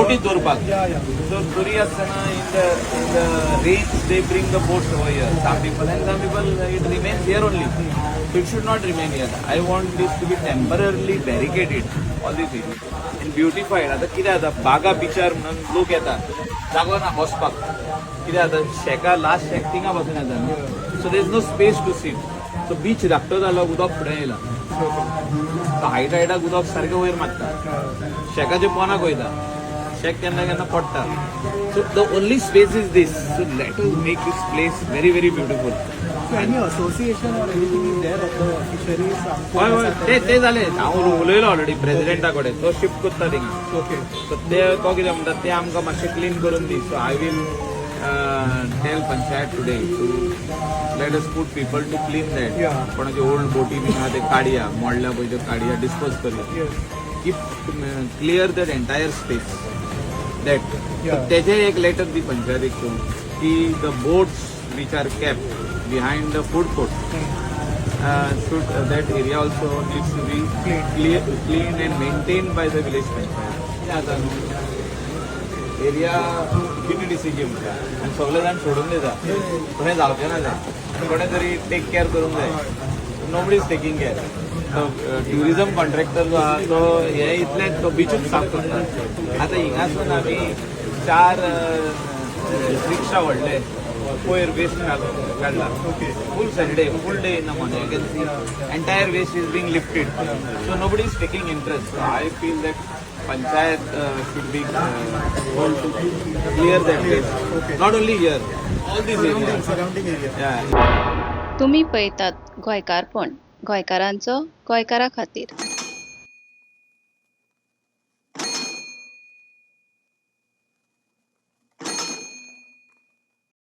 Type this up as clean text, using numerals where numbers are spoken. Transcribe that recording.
बोटी दवरपाक. या. So तरी आसतना in the rains they bring the boats over here, some people, and some people it remains here only. So it should not remain here. I want this to be temporarily barricaded, all this area, and beautified. आतां कितें जाता, बागा बिचार म्हणून लोक येता, जागो ना बसपाक. कितें जाता, शॅका लास्ट शॅक थिंगा पासून येता न्हू, so there is no space to sit. So beach धाकटो जालो, उदक फुडें येयला. सो हाय टायडाक उदक सारकें वयर मारता, शॅकाच्या पोनाक वयता, शॅक केन्ना केन्ना पडटा. So the only space is this, so let us make this place very, very beautiful. So any association or anything is there of the fisheries? हय, ते जालें. हांव उलयलो ऑलरेडी प्रेसिडेंटा कडेन, तो शिफ्ट करता थिंगा. सो ते तो कितें म्हणटा, ते आमकां मातशें क्लीन करून दी. So I will tell panchayat today to let us put people to clean that. कोणाचे ओल्ड बोटी बीन आहा ते काडया, मोडल्या पळय त्यो काडया, डिस्पोज करूया. Keep clear that entire space that. तेजे एक लेटर दी पंचायतीक तूं की the boats which are kept behind the food court should that area also needs to be Clean. Clear, clean and maintained by the village panchayat. कितें जाता न्हू, area डीटीडीसीची म्हणटा आनी सगळे जाण सोडून दिता. कोणें जावचें ना तें, कोणें तरी टेक केअर करूंक जाय. Nobody is taking care. Tourism contractor जो आहा तो हे इतलें तो बिचूच साफ करता. आतां हिंगासून आमी चार रिक्षा व्हडले पयर वेस्ट काडला. Full Saturday, full day in the morning, you can see entire waste is being lifted. So nobody is taking interest. So I feel that panchayat should be told to clear that waste. Not only here, all these areas. Surrounding area. Yeah. तुमी पळयतात गोंयकारपण, गोंयकारांचो गोंयकारा खातीर.